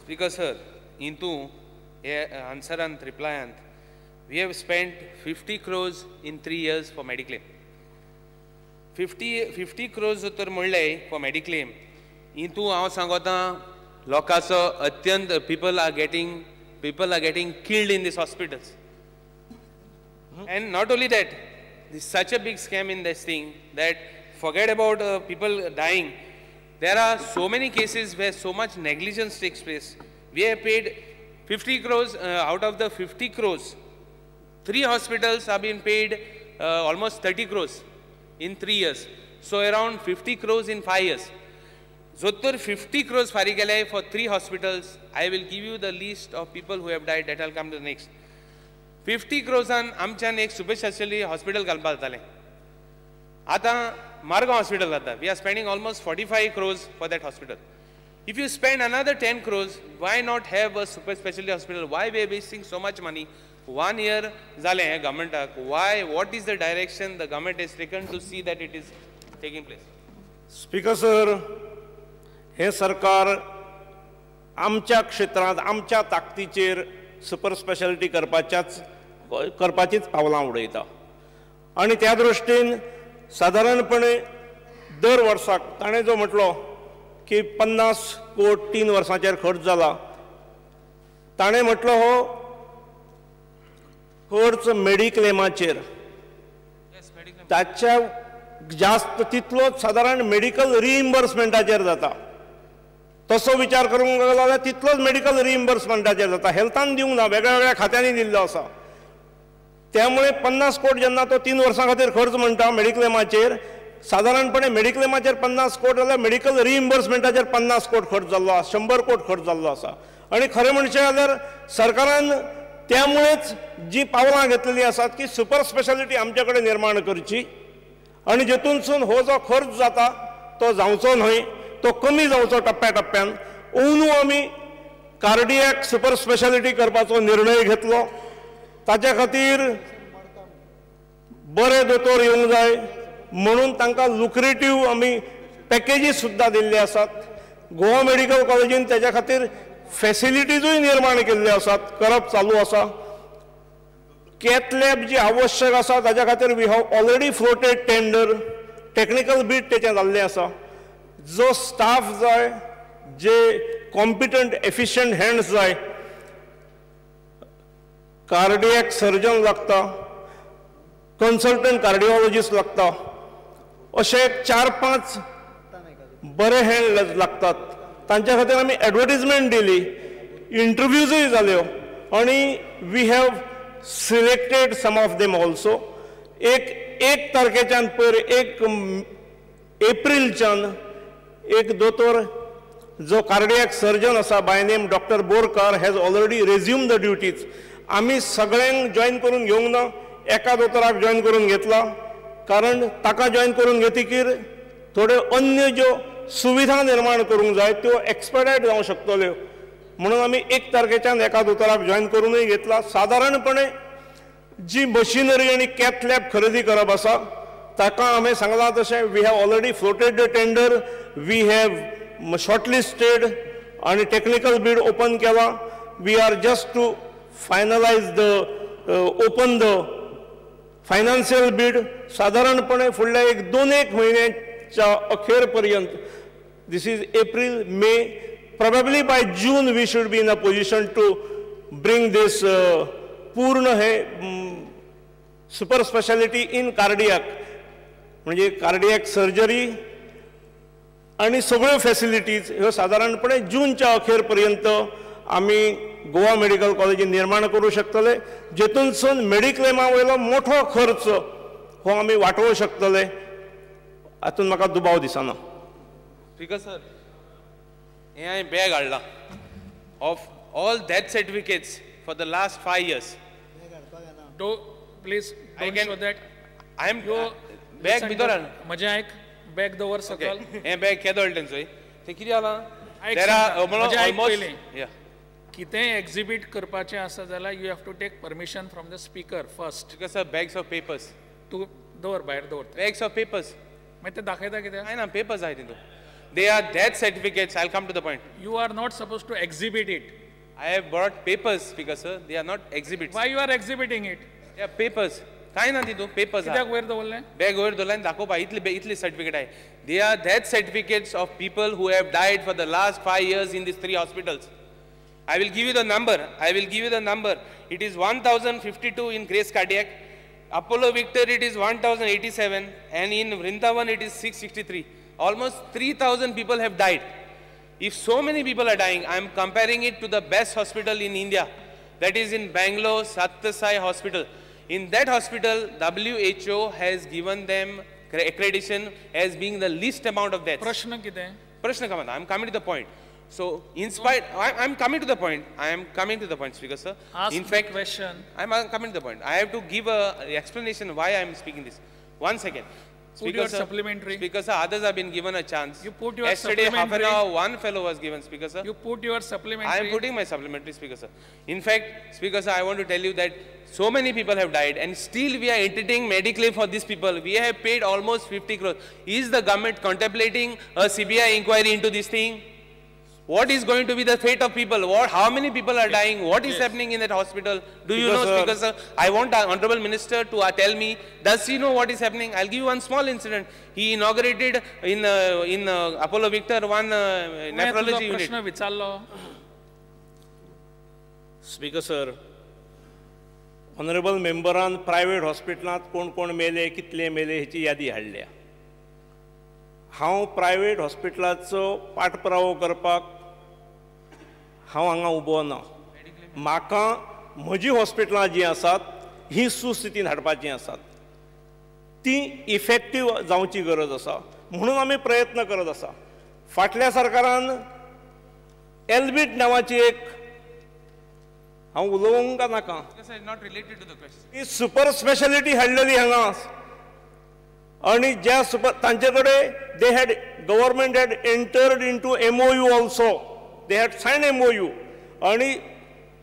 Speaker sir, हितू हे आन्सरांत, रिप्लायांत, we have spent 50 crores in 3 years for mediclaim. 50 crores तर म्हणले फॉर मेडिक्लेम, हितू हांव सांगोता, लोकांचो अत्यंत people are getting killed in these hospitals. And not only that, this such a big scam in this thing that forget about people dying. There are so many cases where so much negligence takes place. We have paid 50 crores, out of the 50 crores, three hospitals have been paid almost 30 crores in 3 years. So around 50 crores in 5 years. जर तर 50 crores फारीक केले for three hospitals, I will give you the list of people who have died. That will come to the next. 50 क्रोजान आमच्यान एक super speciality hospital घालपाक जातालें. आतां Margao hospital जाता. We are spending almost 45 crores for that hospital. If you spend another 10 crores, why not have a super specialty hospital? Why we are wasting so much money? One year जालें हें गव्हर्मेंटाक. Why, what is the direction the government has taken to see that it is taking place? Speaker sir, हें सरकार आमच्या क्षेत्रांत आमच्या ताकदीचेर super speciality करपाचीच पावलां उडयता आनी त्या दृश्टीन सादारणपणे दर वर्साक ताणें जो म्हटलो की 50 कोट 3 वर्सांचेर खर्च जाला, ताणें म्हटलो हो खर्च मेडिक्लेमाचेर. ताच्या जास्त तितलोच सादारण मेडिकल रिइम्बर्समेंटाचेर जाता. तसो विचार करूंक गेलो जाल्यार तितलोच मेडिकल रिइम्बर्समेंटाचेर जाता. हेल्थान दिवंक ना, वेगळ्या वेगळ्या खात्यांनी दिल्लो आसा. त्यामुळे 50 कोट जेन्ना तो 3 वर्सां खातीर खर्च म्हणटा मेडिक्लेमाचेर, सादारणपणे मेडिक्लेमाचेर 50 कोट जाल्यार मेडिकल रिइम्बर्समेंटाचेर 50 कोट खर्च जाल्लो आसा, 100 कोट खर्च जाल्लो आसा. आनी खरें म्हणचें जाल्यार सरकारान त्यामुळेच जी पावलां घेतलेली आसात की सुपर स्पेशालिटी आमचे कडेन निर्माण करची आनी जेतूनसून हो जो खर्च जाता तो जावचो न्हय, तो कमी जावचो टप्प्या टप्प्यान. अंदू आमी कार्डियक सुपर स्पेशालिटी करपाचो निर्णय घेतलो. ताच्या खातीर बरे दोतोर येवंक जाय म्हणून तांकां लुक्रेटीव आमी पॅकेजीस सुद्दां दिल्ले आसात. गोवा मेडिकल कॉलेजीन तेज्या खातीर फेसिलिटीजूय निर्माण केल्ल्यो आसात, करप चालू आसा. कॅथ लॅब जी आवश्यक आसा ताच्या खातीर we have already floated tender, technical bid तेचें जाल्लें आसा. जो स्टाफ जाय, जे कॉम्पिटंट एफिशियंट हँड्स जाय, कार्डियक सर्जन लागता, कन्सल्टंट कार्डिओलॉजिस्ट लागता, अशे चार पांच बरे हँड लागतात. तांच्या खातीर आमी एडवर्टीजमेंट दिली, इंटरव्यूजूय जाल्यो आनी we have selected some of them also. एक एक तारखेच्यान, पयर 1 एप्रिलच्यान एक दोतोर जो कार्डियक सर्जन आसा, by name Doctor Borkar, has already resume the duties. आमी सगळ्यांक जॉयन करून घेवंक ना, एका दोतोराक जॉयन करून घेतला, कारण ताका जॉयन करून घेतकीर थोड्यो अन्य ज्यो सुविधा निर्माण करूंक जाय त्यो एक्सपेडायट जावंक शकतल्यो म्हणून आमी 1 तारखेच्यान एका दोतोराक जॉयन करूनय घेतला. सादारणपणे जी मशिनरी आनी कॅथ लॅब खरेदी करप आसा, ताका हांवें सांगलां तशें we have already floated the tender, we have shortlisted आनी टेक्निकल बीड ओपन केला. We are just to finalize the open the financial bid. सादारणपणे फुडल्या एक दोन एक म्हयन्याच्या अखेर पर्यंत, this is April, May, probably by June we should be in a position to bring this पूर्ण हे सुपर स्पेशालिटी इन कार्डियाक, म्हणजे कार्डियाक सर्जरी आणि सगळ्यो फॅसिलिटीज ह्यो सादारणपणे जूनच्या अखेर पर्यंत आमी गोवा मेडिकल कॉलेजीन निर्माण करूं शकतले, जेतूनसून मेडिक्लेमा वयलो मोठो खर्च हो आमी वाटोवंक शकतले हातून म्हाका दुबाव दिसना. स्पीकर सर, हें हांवें बॅग हाडलां of all death certificates for the last 5 years. Do please I don't can- show that. I am yo bag भितर हाड. म्हजें आयक, बॅग दवर सकल. हें बॅग केदो तेंचो तें कितें जालां? आयक There are सांगता. म्हजें आयक पयलीं. Yeah. कितेंय एक्झिबीट करपाचें आसा जाल्यार you have to take permission from the speaker first. Because sir, bags of papers. तूं दवर, भायर दवर ते. Bags of papers. मागीर ते दाखयता कित्याक? कांय ना, पेपर्स आहाय तितून. They are death certificates. I'll come to the point. You are not supposed to exhibit it. I have brought papers, Speaker sir. They are not exhibits. Why you are exhibiting it? They are papers. काय ना तितून papers कित्याक वयर दवरले? Bag वयर दवरले आनी दाखोवपा इतली इतली सर्टिफिकेट आहे. They are death certificates of people who have died for the last 5 years in these 3 hospitals. I will give you the number. I will give you the number. It is 1052 in Grace Cardiac. Apollo Victor it is 1087 and in Vrindavan it is 663. Almost 3000 people have died. If so many people are dying, I am comparing it to the best hospital in India. That is in Bangalore, Sathya Sai Hospital. In that hospital, WHO has given them accreditation as being the least amount of deaths. Prashna kite? Prashna kamata. I am coming to the point. So, in spite, I am coming to the point. I am coming to the point, Speaker sir. Ask in fact, the question. I am coming to the point. I have to give a explanation why I am speaking this. 1 second. Put Speaker your sir, supplementary. Speaker sir, others have been given a chance. You put your yesterday, half an supplementary. hour, one fellow was given, Speaker sir. You put your supplementary. I am putting my supplementary, Speaker sir. In fact, Speaker sir, I want to tell you that so many people have died and still we are entertaining mediclaim for these people. We have paid almost 50 crores. Is the government contemplating a CBI inquiry into this thing? What is going to be the fate of people? What, how many people are dying? What is happening in that hospital? Do you know, Speaker sir? I want the Honorable Minister to tell me, does he know what is happening? I'll give you one small incident. He inaugurated in Apollo Victor one nephrology unit. Speaker sir, Honorable Memberan private hospitalant कोण कोण मेले, कितले मेले हेची यादी हाडल्या. हांव private हॉस्पिटलाचो पाठपुरावो करपाक हांव हांगा उबो ना. म्हाका म्हजी हॉस्पिटलां जीं आसात ही सुस्थितीन हाडपाचीं आसात, ती इफेक्टीव जावची गरज आसा म्हणून आमी प्रयत्न करत आसा. फाटल्या सरकारान एल्बिट नांवाची एक, हांव उलोवंक नाका, ही सुपर स्पेशालिटी हाडलेली हांगा आनी ज्या सुपर तांचे कडेन they had government had entered into MOU also, they had sign MOU आनी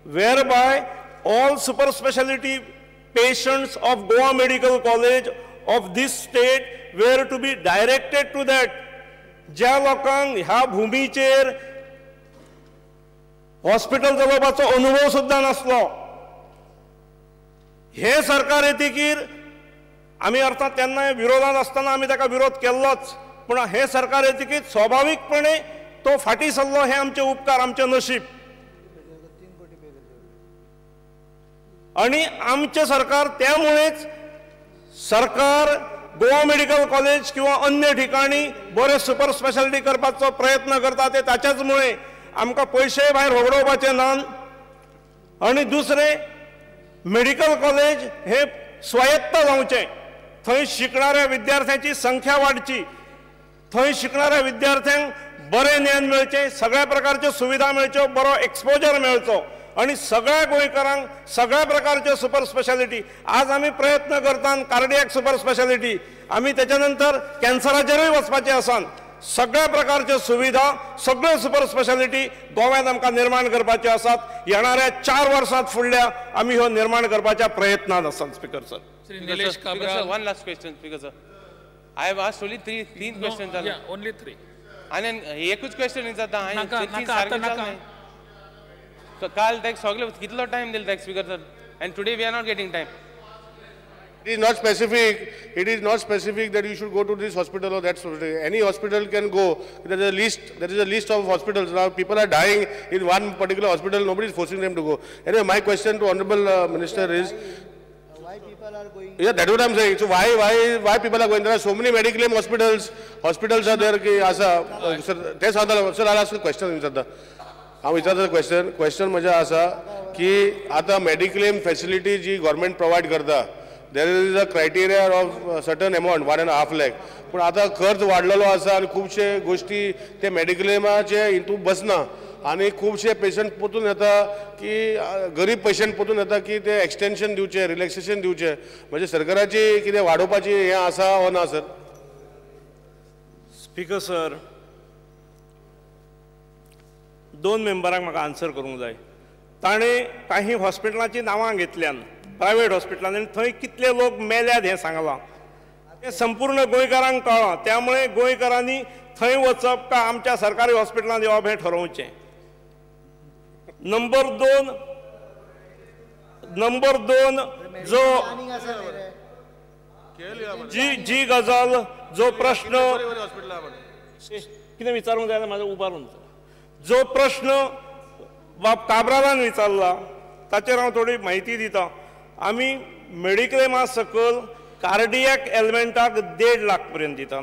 whereby all super speciality patients of Goa Medical College of this state were to be directed to that. ज्या लोकांक ह्या भुमीचेर hospital चलोवपाचो अनुभव सुद्दां नासलो, हें सरकार येतकीर आमी अर्थात तेन्ना विरोधांत आसतना आमी ताका विरोध केल्लोच, पूण हें सरकार येतकीर स्वाभावीकपणे तो फाटीं सरलो. हें आमचे उपकार, आमचें नशीब. आनी आमचें सरकार त्यामुळेच सरकार गोवा मेडिकल कॉलेज किंवा अन्य ठिकाणी बरे सुपर स्पेशालिटी करपाचो प्रयत्न करता, ते ताच्याच मुळे आमकां पयशे भायर होगडोवपाचे ना. आनी दुसरें, मेडिकल कॉलेज हे स्वायत्त जावचें, थंय शिकणाऱ्या विद्यार्थ्यांची संख्या वाडची, थंय शिकणाऱ्या विद्यार्थ्यांक बरें ज्ञान मेळचें, सगळ्या प्रकारच्यो सुविधा मेळच्यो, बरो एक्सपोजर मेळचो आनी सगळ्या गोंयकारांक सगळ्या प्रकारच्यो सुपर स्पेशालिटी. आज आमी प्रयत्न करतात कार्डियक सुपर स्पेशालिटी, आमी तेच्या नंतर कॅन्सराचेरूय वचपाचें आसा. सगळ्या प्रकारच्यो सुविधा, सगळ्यो सुपर स्पेशालिटी गोव्यांत आमकां निर्माण करपाच्यो आसात. येणाऱ्या 4 वर्सांत फुडल्या आमी ह्यो निर्माण करपाच्या प्रयत्नांत आसात. Speaker sir. Shri Nilesh Cabral. One last question, Speaker sir. I have asked only three questions. Yeah, only 3. आनी एकूच क्वेश्चन विचारता. काल ताका सगळे कितलो टायम दिलो ताका Speaker sir, and today we are not getting time. It is not specific. It is not specific that you should go to this hospital or that hospital. Any hospital can go. There is a list. There is a list of hospitals. Now people are dying in one particular hospital. Nobody is forcing them to go. Anyway, my question to Honorable Minister is, why people are going? Yeah, that's what I'm saying. So why people are going? There are so many mediclaim hospitals. Hospitals are there. Ki asa sir, ते सांगता sir. I'll ask a question. हांव विचारता question. Question म्हजें आसा की आतां mediclaim facility जी government provide करता, there is a criteria of certain amount, 1.5 lakh. पूण आतां खर्च वाडलेलो आसा आनी खुबशे गोश्टी ते मेडिक्लेमाचे हितून बसना आनी खुबशे पेशंट परतून येता की गरीब पेशंट परतून येता की ते एक्सटेंशन दिवचें, रिलॅक्सेशन दिवचें. म्हणजे सरकाराची कितें वाडोवपाची हें आसा वो ना सर? स्पीकर सर, 2 मेंबरांक म्हाका आन्सर करूंक जाय. ताणें काही हॉस्पिटलांचीं नांवां घेतल्यान, प्रायवेट हॉस्पिटलान, आनी थंय कितले लोक मेल्यात हें सांगलां. तें संपूर्ण गोंयकारांक कळ्ळां. त्यामुळे गोंयकारांनी थंय वचप काय आमच्या सरकारी हॉस्पिटलांत येवप हें ठरोवचें. नंबर दोन जो जी जी गजाल जो प्रश्न कितें विचारूंक जाय म्हाजो उबारून जो प्रश्न बाब काब्रालान विचारला ताचेर हांव थोडी म्हायती दिता. आमी मेडिक्लेमा सकयल कार्डियक एलिमेंटाक 1.5 लाख पर्यंत दिता,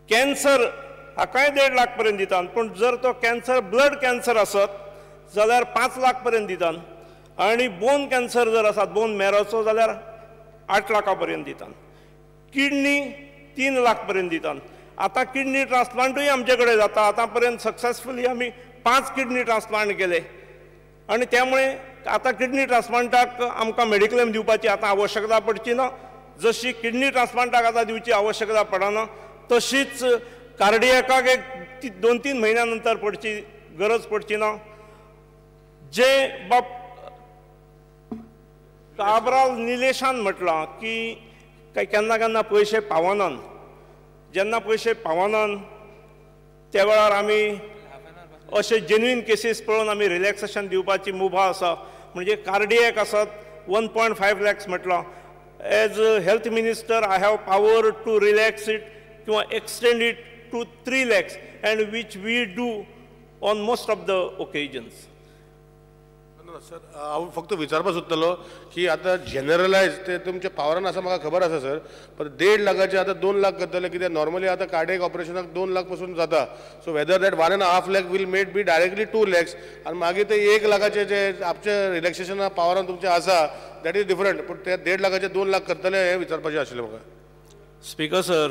कॅन्सर हाकाय 1.5 लाख पर्यंत दिता, पूण जर तो कॅन्सर ब्लड कॅन्सर आसत जाल्यार 5 लाख पर्यंत दिता आनी बोन कॅन्सर जर आसत बोन मॅरोचो जाल्यार 8 लाखा पर्यंत दिता, किडनी 3 लाख पर्यंत दिता. आतां किडनी ट्रान्सप्लांटूय आमचे कडेन जाता. आतां पर्यंत सक्सेसफुली आमी 5 किडनी ट्रान्सप्लांट केले आनी त्यामुळे आतां किडनी ट्रान्सप्लांटाक आमकां मेडिक्लेम दिवपाची आतां आवश्यकता पडची ना. जशी किडनी ट्रान्सप्लांटाक आतां दिवची आवश्यकता पडना तशीच कार्डियकाक एक 2-3 म्हयन्या नंतर पडची गरज पडची ना. जे बाब काब्राल निलेशान म्हटलां की काय केन्ना केन्ना पयशे पावनात, जेन्ना पयशे पावनात त्या वेळार आमी अशे जेन्युइन केसीस पळोवन आमी रिलॅक्सेशन दिवपाची मुभा आसा. म्हणजे कार्डियक आसत 1.5 lakhs म्हटलां, as health minister I have power to relax it किंवा extend it to 3 lakhs and which we do on most of the occasions. Sir हांव फक्त विचारपाक सोदतालो की आतां जनरलायज ते तुमच्या पावरान आसा म्हाका खबर आसा सर, पण 1.5 लाखाचे आतां 2 लाख करतले कित्याक नॉर्मली आतां कार्डियक ऑपरेशनाक 2 लाख पसून जाता. So whether that 1.5 lakh will made be directly 2 lakhs आनी मागीर ते 1 लाखाचे जे आमचे रिलॅक्सेशना पावरान तुमचे आसा that is different, पूण ते 1.5 लाखाचे 2 लाख करतले हें विचारपाचें आशिल्लें म्हाका. स्पीकर सर,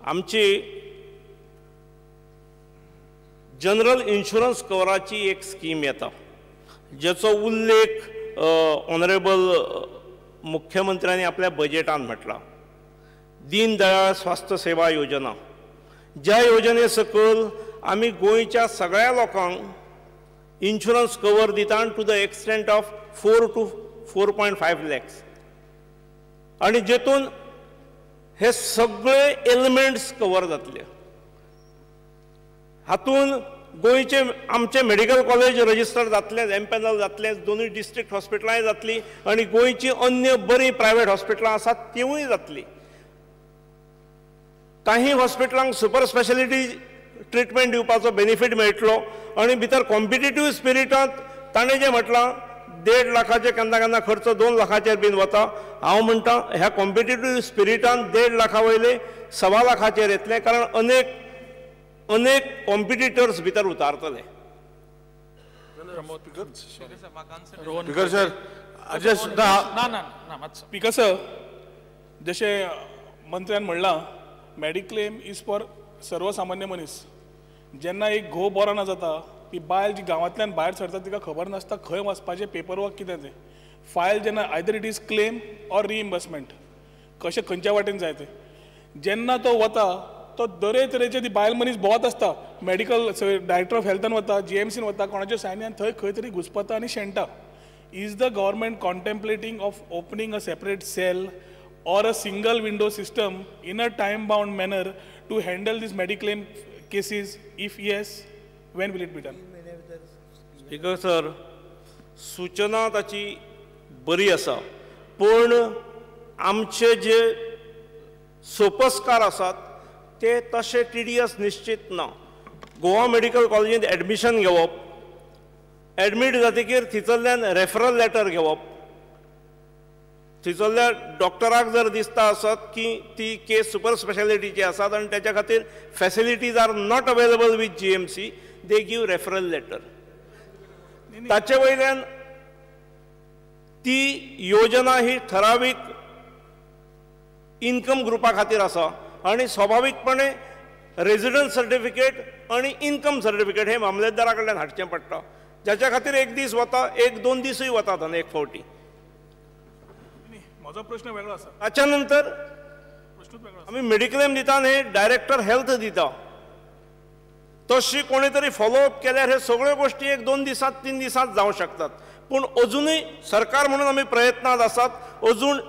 आमची जनरल इन्शुरन्स कवराची एक स्कीम येता ज्याचो उल्लेख ऑनरेबल मुख्यमंत्र्यांनी आपल्या बजेटान म्हटला, दीनदयाळ स्वास्थ्य सेवा योजना. ज्या योजने सकयल आमी गोंयच्या सगळ्या लोकांक इन्शुरन्स कवर दिता to the extent of 4 to 4.5 lakhs आनी जेतून हे सगळे एलिमेंट्स कवर जातले. हातून गोंयचे आमचे मेडिकल कॉलेज रजिस्टर जातलेंच, एमपॅनल जातलेंच, दोनूय डिस्ट्रिक्ट हॉस्पिटलांय जातलीं आनी गोंयची अन्य बरीं प्रायवेट हॉस्पिटलां आसात तिवूय जातलीं. काही हॉस्पिटलांक सुपर स्पेशलिटी ट्रिटमेंट दिवपाचो बेनिफीट मेळटलो आनी भितर कॉम्पिटिटीव स्पिरिटांत ताणें जें म्हटलां 1.5 लाखाचे केन्ना केन्ना खर्च 2 लाखाचेर बीन वता. हांव म्हणटा ह्या कॉम्पिटिटीव स्पिरिटान 1.5 लाखा वयले 1.25 लाखाचेर येतलें, कारण अनेक अनेक कॉम्पिटिटर्स भितर उतारतले. स्पीकर सर, ना स्पीकर सर, जशें मंत्र्यान म्हणलां मेडिक्लेम is for सर्वसामान्य मनीस. जेन्ना एक घोव बरो ना जाता, ती बायल जी गांवांतल्यान भायर सरता तिका खबर नासता खंय वचपाचें, पेपर वर्क कितें तें फायल जेन्ना either it is claim or reimbursement कशें खंयच्या वाटेन जाय तें, जेन्ना तो वता तो दरे तरेचे ती बायल मनीस भोंवत आसता, मेडिकल डायरेक्टर ऑफ हेल्थान वता, जीएमसीन वता, कोणाच्यो सायनी आनी थंय खंय तरी घुसपता आनी शेणटा. Is the government contemplating of opening a separate cell or a single window system in a time bound manner to handle this mediclaim cases? If yes, when will it be done? Speaker sir, सूचना ताची बरी आसा, पूण आमचे जे सोपस्कार आसात ते तशे टिडियस निश्चित ना. गोवा मेडिकल कॉलेजींत एडमिशन घेवप, एडमीट जातकीर थंयसरल्यान रेफरल लेटर घेवप, थंयसरल्या डॉक्टराक जर दिसता आसत की ती केस सुपर स्पेशलिटीची आसात आनी तेच्या खातीर facilities are not available with GMC, they give referral letter. ताचे वयल्यान ती योजना ही ठरावीक इनकम ग्रुपा खातीर आसा आनी स्वाभावीकपणे रेजिडन्स सर्टिफिकेट आनी इनकम सर्टिफिकेट हे मामलेदारा कडल्यान हाडचें पडटा, जाच्या खातीर एक दीस वता, 1-2 दिसूय वतात एक फावटी. म्हजो प्रश्न वेगळो आसा. ताच्या नंतर आमी मेडिक्लेम दिता न्ही, डायरेक्टर हेल्थ दिता, तशी कोणी तरी फॉलोअप केल्यार हे सगळ्यो गोश्टी 1-2 दिसांत 3 दिसांत जावं शकतात. पूण अजुनूय सरकार म्हणून आमी प्रयत्नांत आसात, अजून